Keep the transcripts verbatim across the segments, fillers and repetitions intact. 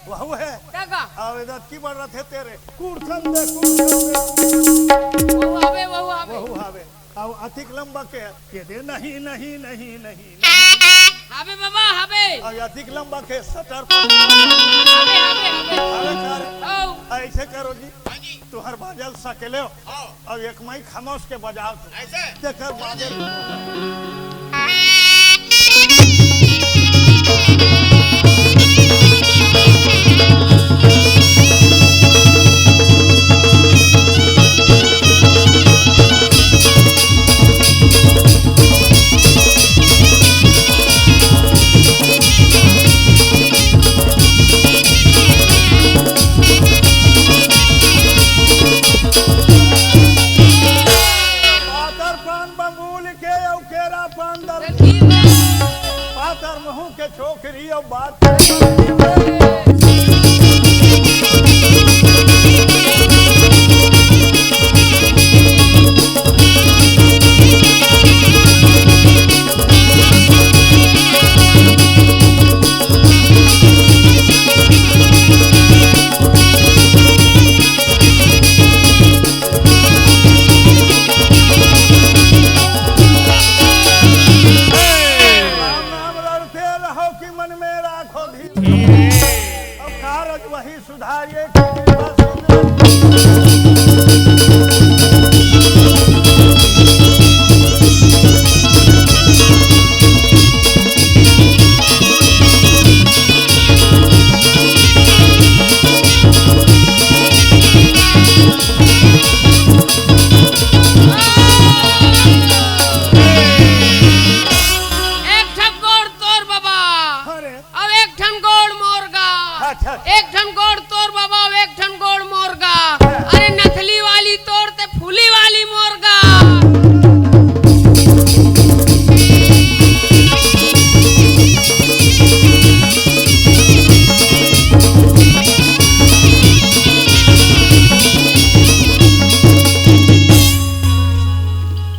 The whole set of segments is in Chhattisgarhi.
वहू हे। का का? अउ एदत की बढ़ रथे तेरे। कुर्खन दे, कुर्खन दे, कुर्खन दे। वहू हवे, वहू हवे। वहू हवे। अउ अतिक लंबा के, ये दे नहीं, नहीं, नहीं, नहीं, नहीं। हवे बाबा, हवे। अउ अतिक लंबा के सटर पर। हवे, हवे, हवे। हवे का रे? हौ। अइसे करो जी। हाँ जी। तुहर बाजल सकेले हो। हाँ। अउ एक माई खामोश के बजाव तू। अइसे? तेकर बाजल। पातर पान बबूल के अउ केरा पान दर। पातर मुहूं के छोकरी अउ बात। राम नाम लड़ते रहो कि मन में राखो धीरे। अब कारज वही सुधारिए कि कृपा सुंदर। एक ठक गोड़ तोर बाबा। अरे। अउ एक ठन गोड़ मोर गा। अच्छा, अच्छा। एक ठन गोड़ तोर बाबा, अउ एक ठन गोड़ मोर गा। हाँ। अरे नथली वाली तोर ते फूली वाली मोर गा।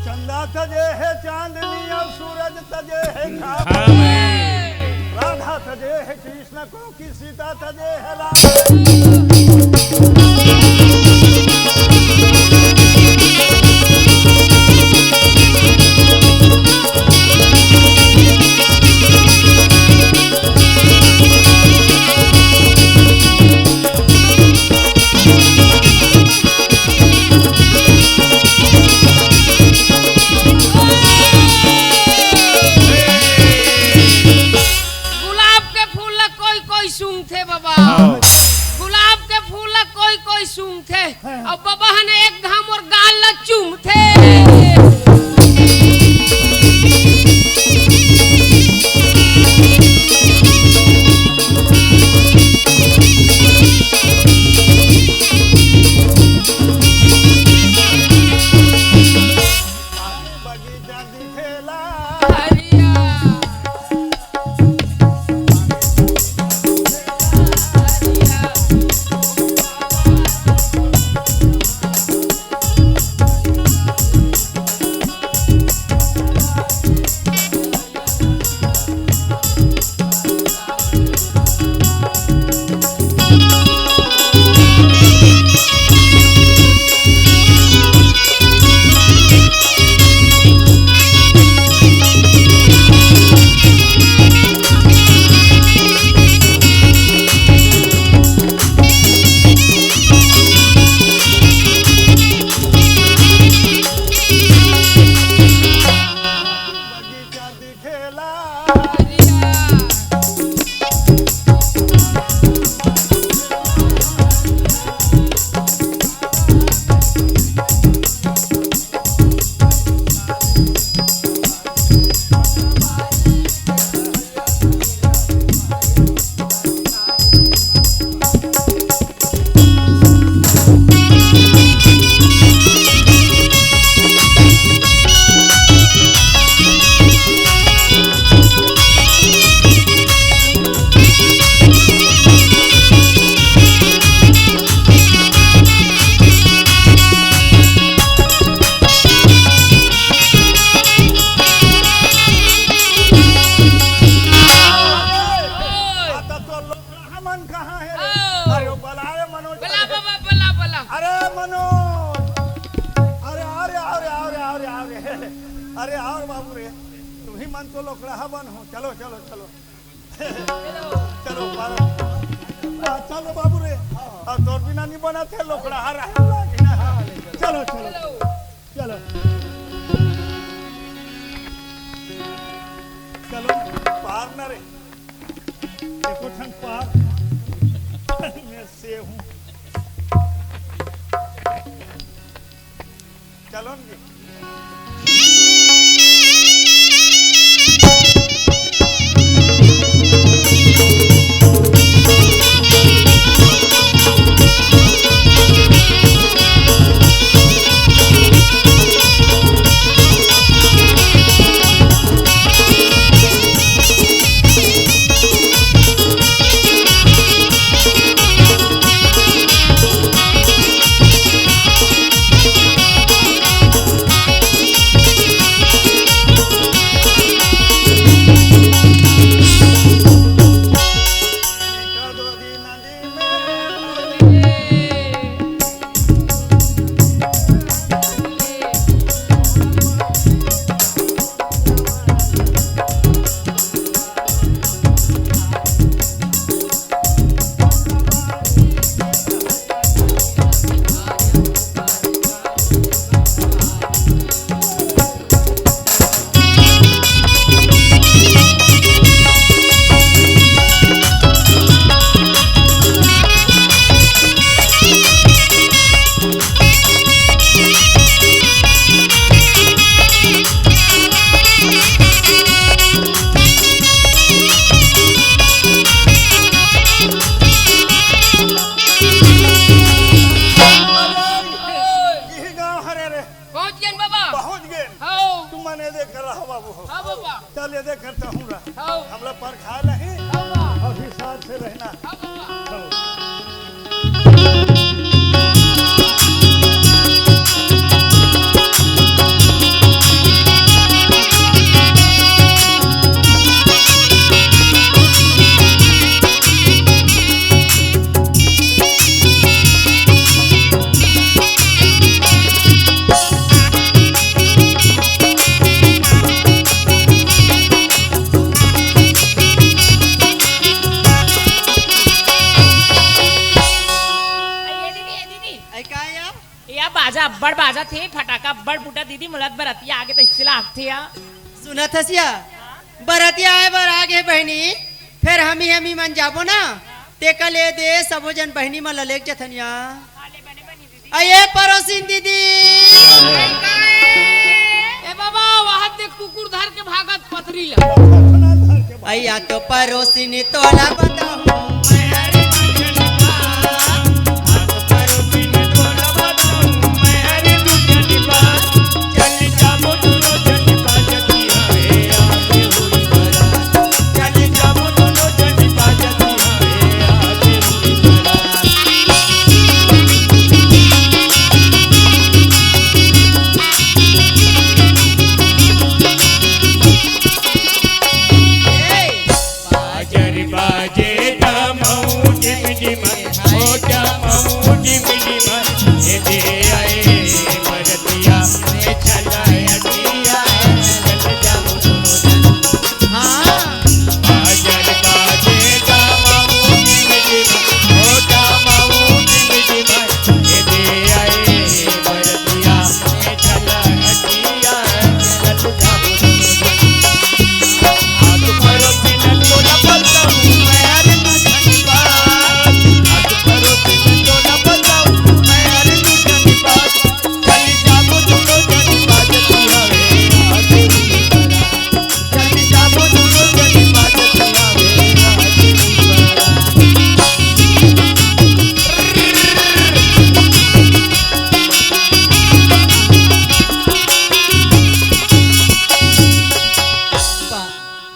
चंदा तजे हे चांदनी अउ सूरज तजे हे खाब। खाब। राधा तजे हे कृष्ण को कि सीता तजे हे राम। गुलाब के फूल ला कोई कोई सूंघथे बाबा। हाँ। गुलाब के फूल ला कोई कोई सूंघथे। हाँ। अउ बाबा ह न एक घांव मोर गाल ला चूमथे। बगीचा दिखेला। हरिया। अरे और बाबू रे, तुम्ही मन तो लोकड़हा बन हो। चलो, चलो, चलो। चलो, पारो। हाँ, चलो बाबू रे। और तोर बिना नहीं बना थे, लोकड़हा रहे लागे ना। चलो, चलो। चलो। चलो, पार ना रे। देखो ठन पार। मैं से हूँ। चलो न जी। इही गाँव हरे रे। पहुँच गेन बाबा। पहुँच गेन। हौ। तुमन एदे कर रहा बाबू हो। हाँ बाबा। चल एदे कर तहूँ रह। हौ। हमला परखा नहीं। हाँ बाबा। और हिसाब से रहना। हाँ बाबा। चलो। अरे का या? या बाजा अब्बड़ बाजत हे, फटाका अब्बड़ फूटत दीदी, मोला बरतिया आगे त इससे लागथे या। सुनत हस या? बरतिया आए बर आगे बहिनी, फेर हमी हमी मन जाबो ना, तेकर ले दे सबो जन बहिनी मन ल लेग जथन या। अये परोसिन दीदी। ए बाबा, वहाँ देख कुकुर धर के भागत पथरी ला। अया तो परोसिन तोला बताऊं।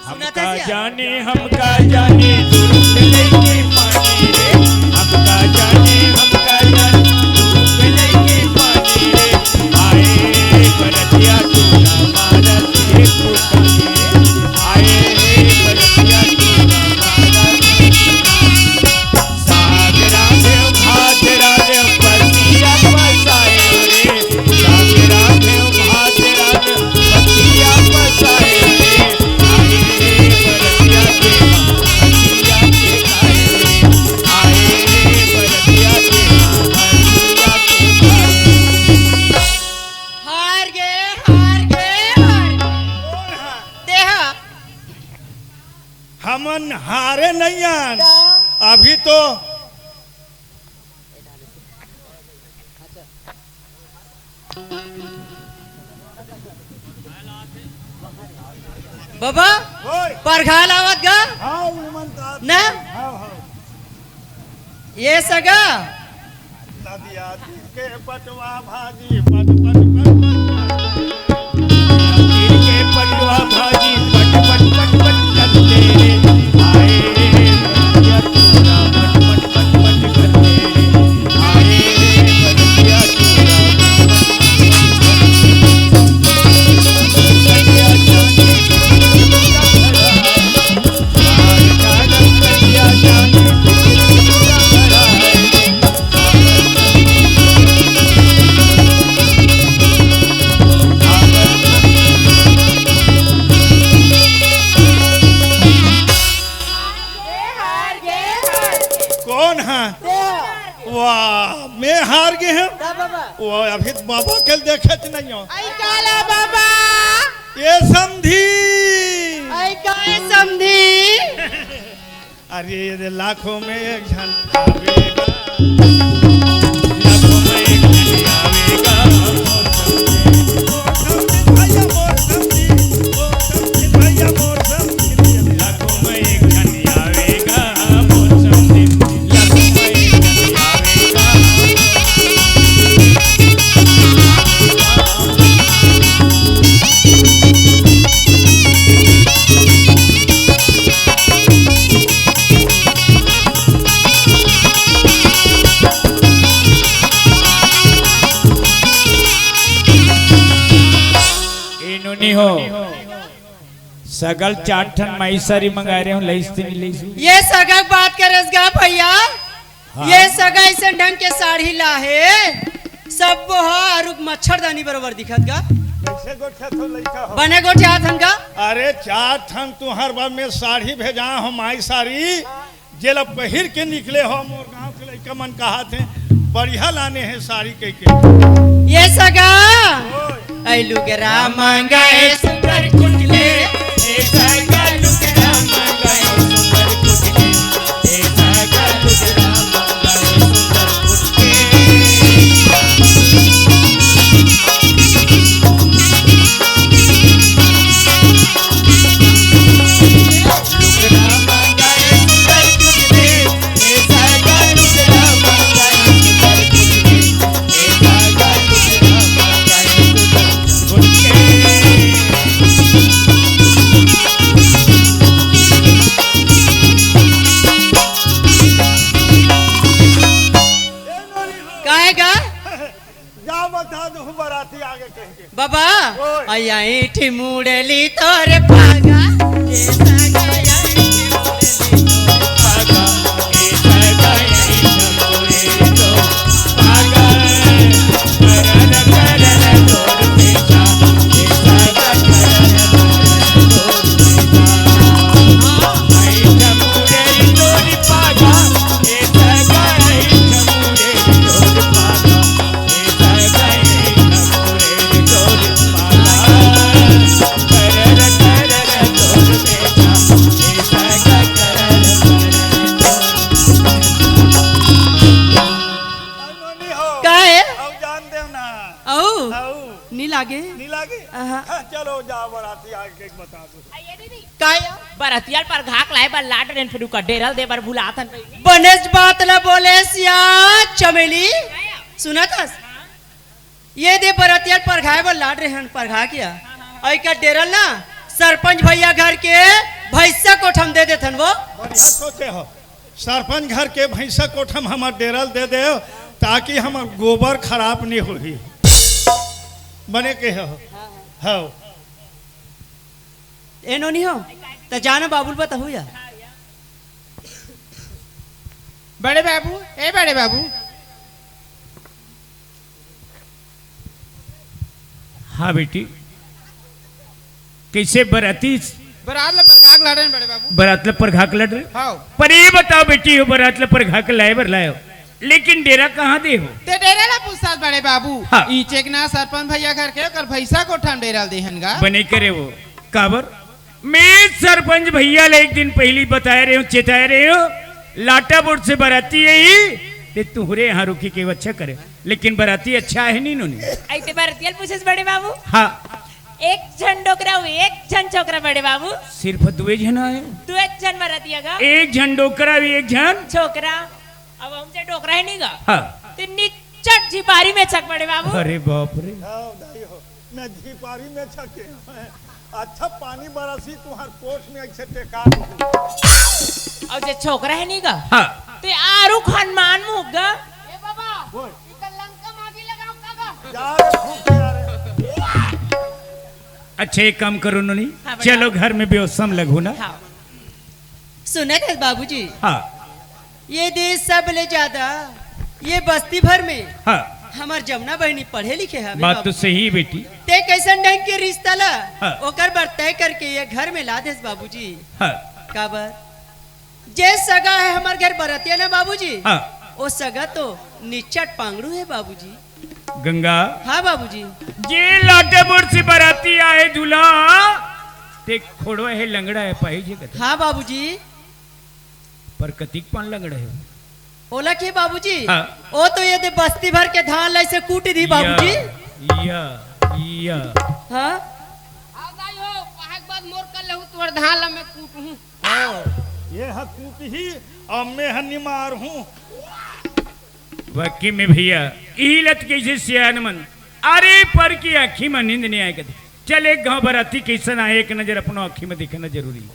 हमका जाने, हमका जाने, दुरुस्त लइके पानी रे। हमका जाने, हमका जाने, दुरुस्त लइके पानी रे। आए रे बरतिया तोला मारत हे पुतानी रे। आए रे बरतिया तोला मारत हे पुतानी रे। साग रांधे, भात रांधे, परसिया पसाए रे। साग रांधे, भात रांधे, हारे नइ आन। अभी तो बाबा, ओए। परघा लावत गा? हाँ, उमन का ना? हाँ, हाँ। ये सगा? नदिया तीर के पटवा भाजी, पट, पट, पट, पट, पट। नदिया तीर के पटवा भाजी, पट, पट, पट, पट, करते रे। आए रे, नदिया तीर पट, पट, पट, पट, करते रे। कौन है? वाह, मैं हार गे हँव। का बाबा? वो अभी तो बाबा के देखत नइ हो। आई काला बाबा। ये समधी। आई का ए समधी? अरे, ये दे लाखों में एक झन आवेगा। लाखों में एक झन आवेगा। मोर समधी, भैया मोर समधी, मोर समधी, भैया मोर समधी। ए नोनी हो, सगा ल चार ठन माई सारी मंगाए रहे हँव, लइस ते नइ लइस? ये सगा के बात करेस गा भैया। हाँ। ये सगा अइसन ढंग के साड़ी लाहे, सब वो ह अरुक मच्छरदानी बरोबर दिखत गा। कैसे गोठियाथो लइका हो? बने गोठियाथन गा। अरे चार ठन तुँहर बर में साड़ी भेजाए हँव माई सारी, जेला पहिर के निकले हो, मोर गाँव के लइका मन कहाथे, बढ़िया लाने हे साड़ी कहिके। ये सगा, ओए। ऐ लुगरा मंगाए सुंदर कुटले, ए सगा लुगरा मंगाए सुंदर कुटले, ए सगा लुगरा मंगाए सुंदर कुटले। काहे गा? जा बता दो बराती आगे कहिके। बाबा, ओए। अया ईठी मुड़ेली तोर पागा, ए सगा अया ईठी मुड़ेली तोर पागा, ए सगा अया ईठी मुड़ेली तोर पागा, करन करन तोर बेटा, ए सगा करन करन तोर बेटा। ईठी मुड़ेली तोर पागा, ए सगा ईठी मुड़ेली तोर पागा। काहे? अउ जान देव ना। अउ? अउ। नी लागे? नी लागे? आहा। हाँ, चलो जाओ बराती आगे के बता दो। काहे? बरतिया ल परघा के लाए बर लाड रेन फिर का डेरल दे बर बुलात हन। बनेच बात ल बोलेस या चमेली। सुनत हस? ये दे बरतिया ल परघाए बर लाड रेहन परघा किया। अई का डेरल ना सरपंच भैया घर के भैंसा कोठम दे देथन वो। बढ़िया सोचे हो। सरपंच घर के भैंसा कोठम हमर डेरल दे देव ताकि हमर गोबर खराब नहीं होही। बने के हो। हो। ए नोनी हो, त जाना बाबू ल बताहू या। बड़े बाबू, ए बड़े बाबू। हाँ बेटी, कइसे बराती? बरात ल परघा के लाडन बड़े बाबू। बरात ल परघा के लाडन? हाँ। पर ये बताओ बेटी, हो बरात ल परघा के लाए बर लायो, लेकिन डेरा कहाँ दे हो? ते डेरा ला पूछत बड़े बाबू। हाँ। ई चेक ना सरपंच भैया घर के ओकर भैंसा कोठम डेरा ल देहन गा। बने करे वो, काबर? मैं सरपंच भैया ले एक दिन पहिली बताय रहे हूँ, चेताय रहे हूँ, लाटा बोर्ड से बराती आई, ते तुहरे यहाँ रुकी के अच्छा करे, लेकिन बराती अच्छा आहे नहीं नोनी। अइसे बरातिया ल पूछेस बड़े बाबू। हाँ। एक झन डोकरा हुई, एक झन छोकरा बड़े बाबू। सिर्फ दुए झन आए। दुए झन बरातिया गा। एक झन डोकरा हुई, एक झन। छोकरा। अब हम जे डोकरा हे नहीं गा। हाँ। ते निच्चट झिपारी मेछक बड़े बाबू। अरे बाप रे। आओ दाई हो, मैं झिपारी मेछक के हूँ। अच्छा पानी बरसी तुहार कोट में अइसे टेका। अउ जे छोकरा हे नहीं गा। हाँ। ते आरुख हनुमान मुख गा। ए बाबा, बोल। इकर लंका मागी लगाओ का गा? जा रे, फूक जा रे। अच्छा, एक काम करो नोनी, हाँ, बता। चलो घर में बेहोशम लगू ना। हाँ। सुनत हस बाबूजी? हाँ। ये देश सब ले ज्यादा, ये बस्ती भर में हाँ। हमर जमुना बहिनी पढ़े लिखे हवे बात तो बाबू। सही है बेटी। ते कैसन ढंग के रिश्ता ला हाँ। ओकर बर तय करके ये घर में ला देस बाबूजी। हाँ। काबर? जे सगा है हमर घर बरतिया ना बाबूजी, हाँ। वो सगा तो निचट पांगड़ू है बाबूजी। गंगा। हाँ बाबूजी। जे लाटे बोर से बराती आए दूल्हा, ते खोड़वा है, लंगड़ा है, पाही जे कथे। हाँ बाबूजी। पर कतिक पान लंगड़ा है? ओला के बाबूजी? हाँ। ओ तो ये दे बस्ती भर के धान लाई से कूट दी बाबूजी। या, या, या। हाँ? आ दाई हो, पहाक बाद मोर कर लेहू, तोर धान ला मैं कूटहूँ। हाँ, ये ह कूटही, अब मैं ह निमारहूँ। वाकई में भैया, ई लत कैसे सियान मन, अरे पर की आँखी में नींद नहीं आए कदे। चल एक गाँव बराती कैसन आए, एक नजर अपनो आँखी में देखना जरूरी।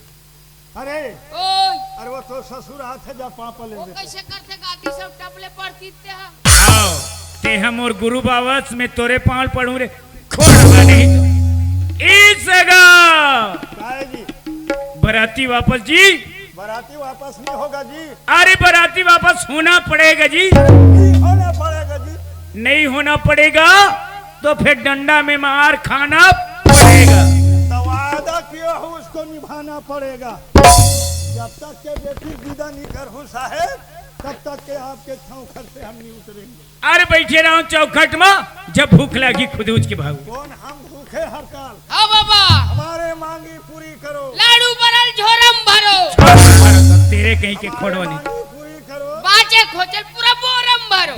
अरे, ओए। अरे वो तो ससुर आत है, जा पापा ले वो ले। कैसे करते गाती सब टपले पड़ती ते हा? आओ, ते हम और गुरु बाबस में तोरे पाँव पड़ू रे, खोड़वा नहीं तो। ई सगा। काय जी? बराती वापस जी। बराती वापस नहीं होगा जी। अरे बराती वापस होना पड़ेगा जी। अरे नहीं होना पड़ेगा जी। नहीं होना पड़ेगा तो फिर डंडा में मार खाना पड़ेगा। तो वादा किया हो उसको निभाना पड़ेगा। जब तक के बेटी विदा नहीं कर हो साहेब, तब तक के आपके चौखट से हम नहीं उतरेंगे। अरे बैठे रहो चौखट में, जब भूख लगी खुद उठ के भागो। कौन हम भूखे हड़ताल? हाँ बाबा। हमारे मांगी पूरी करो। लाडू बरल झोरम भरो। तेरे कहीं के हमारे खोड़वा नहीं। मांगी पूरी करो। बाजे खोचल पूरा बोरम भरो।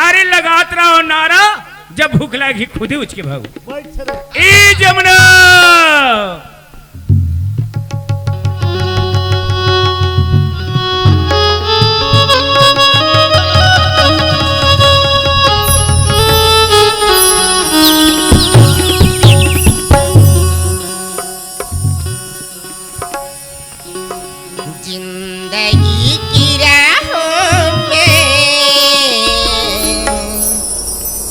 अरे लगात रहो नारा, जब भूख लगी खुद उठ के भागो। बैठ रे। ए जमुना। जिंदगी की राहों में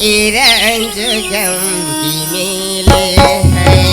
ये रंज गम भी मिले हैं।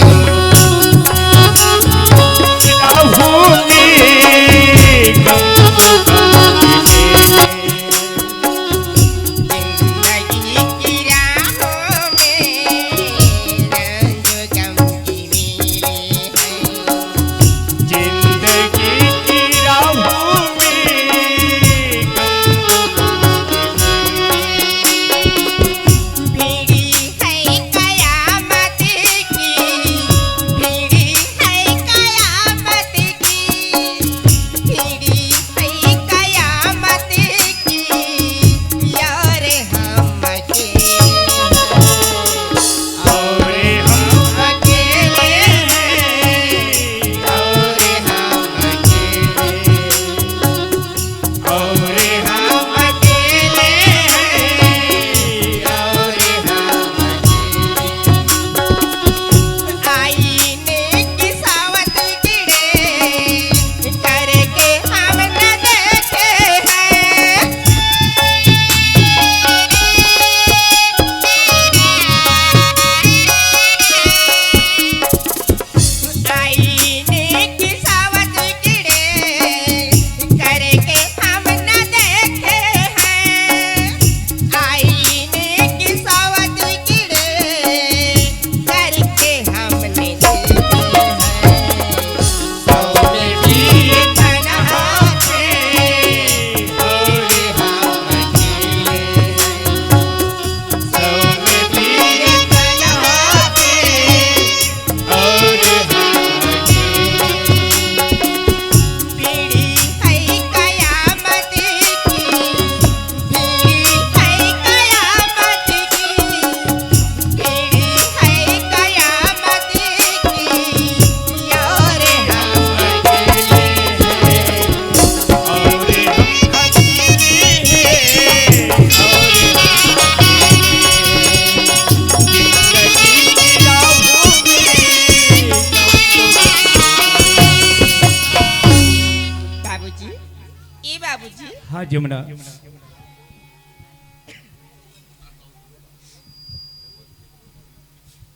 हाँ जमुना।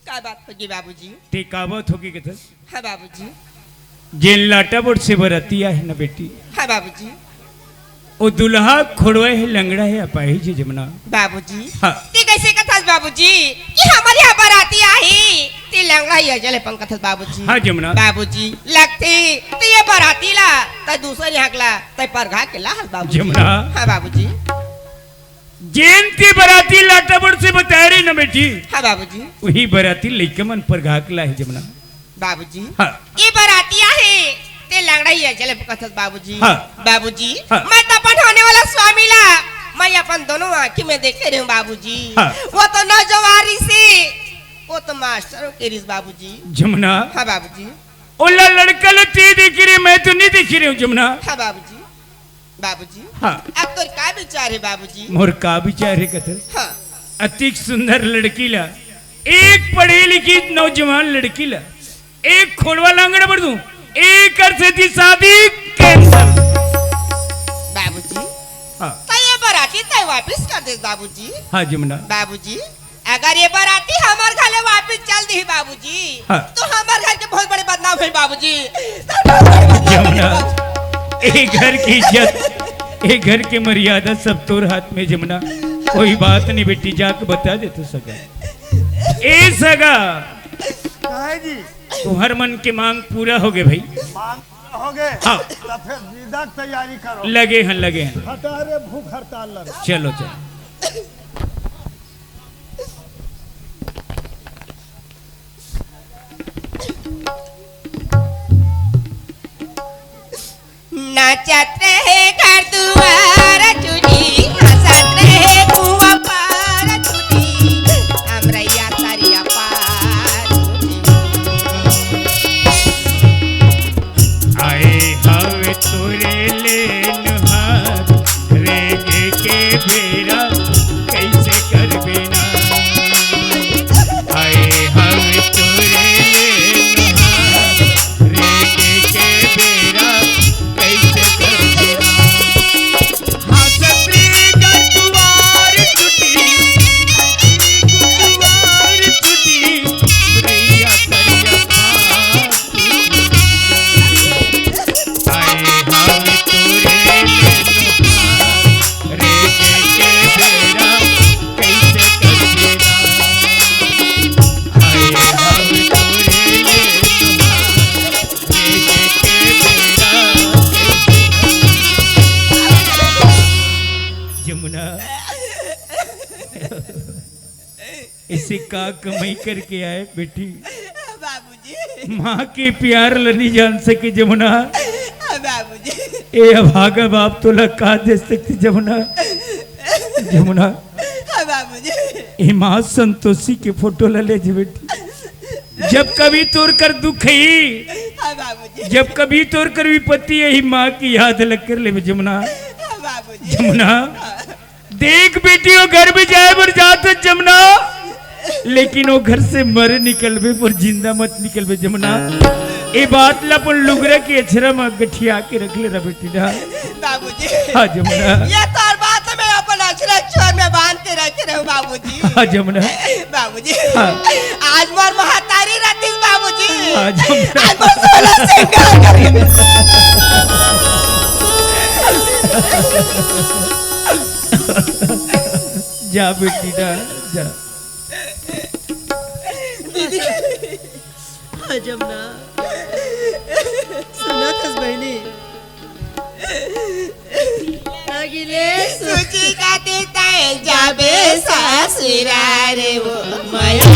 का बात होगे बाबूजी? ते का बात होगे कथस? हाँ बाबूजी। जेन लाटा बोट से बराती आए हे ना बेटी, हाँ बाबूजी। ओ दुल्हा खोड़वा हे, लंगड़ा हे, अपाहिज हे जमुना। बाबूजी। हाँ। ते कैसे कथस बाबूजी कि हमर यहाँ बराती आही, ते लंगड़ा हे, अजल हे पंकथस बाबूजी। हाँ जमुना। बाबूजी, लगथे ते ये बराती ला, ते दूसर यहाँ ला, ते परघा के लाहस बाबूजी। जमुना। हाँ बाबूजी। जेन ते बराती लाटा बोट से बताए रहे ना बेटी, हाँ बाबूजी। वही बराती लइका मन परघा के लाहे जमुना। बाबूजी। हाँ। ये बराती आए हे, ते लंगड़ा हे, अजल हे पंकथस बाबूजी। हाँ। बाबूजी, हाँ। मैं तो अपन होने वाला स्वामी ला, मैं अपन दोनों आँखी में देखे रहे हूँ बाबूजी। हाँ। वो तो नौजवान रिहिसे, वो तो मास्टर के रिहिस बाबूजी। जमुना। हाँ बाबूजी। ओला लड़का ला ते देखे रहे, मैं तो नहीं देखे रहे हूँ जमुना। हाँ बाबूजी। बाबूजी। हाँ। अब तोर का विचार हे बाबूजी? मोर का विचार हे कथस? हाँ। अतिक सुंदर लड़की ला, एक पढ़ी लिखी नौजवान लड़की ला, एक खोड़वा लंगड़ा बर दूं, एक कर से दी शादी cancel। बाबूजी। हाँ। ते ये बराती ते वापिस कर दे बाबूजी। हाँ जमुना। बाबूजी। अगर ये बराती हमर घर ले वापिस चल दिही बाबूजी, हाँ। तो हमर घर के बहुत बड़े बदनाम होही बाबूजी। तो बहुत बड़े बदनाम होही जमुना, बाबूजी। ए घर के इज्जत, ए घर के मर्यादा सब तोर हाथ में जमुना। कोई बात नहीं बेटी, जाके बता दे तो सगा। ए सगा, काहे जी? तुहर मन के मांग पूरा होगे भाई। मांग पूरा होगे? हाँ। तो फिर विदा के तैयारी करो। लगे हन, लगे हन। हटा रे भूख हड़ताल लगा। चलो, चलो। नाचत रहे घर दुआर छुटी, हंसत रहे कुआं पार छुटी, अमरैया तरिया पार छुटी। आए हवे तोरे ले नुहार, रेंगे के बेरा कैसे करबे ना। आए हवे तोरे ले नुहार, रेंगे के बेरा कैसे करबे ना। हंसत रे गतवार छुटी, गतवार छुटी, भैया करिया जमुना, इसे का कमाई करके आए बेटी? बाबूजी। माँ के प्यार ल नहीं जान सके जमुना। बाबूजी। ए अभागा बाप तोला का दे सकती जमुना? जमुना। बाबूजी। ए माँ संतोषी के फोटो ला ले जे बेटी। जब कभी तोर कर दुख ही, बाबूजी। जब कभी तोर कर विपत्ति, यही माँ की याद लग कर ले जमुना। बाबूजी। जमुना। देख बेटी, वो घर में जाए बर जात जमुना, लेकिन वो घर से मरे निकलबे पर जिंदा मत निकलबे जमुना। ए बात ला अपन लुगरा के अछरा में गठिया के रख ले रहा बेटी ना। बाबूजी। हाँ जमुना। ये तो हर बात मैं अपन अछरा चोर में बांध के रखे रहूं बाबूजी। हाँ जमुना। बाबूजी। हाँ। आज मोर महतारी रहती बाबूजी। हाँ जमुना। आज मोर सोलह सिंगार करी। जा बेटी ना, जा। दीदी। हाँ जमुना। सुनत हस बहिनी? अगले सूची का देता है जाबे ससुरार वो मया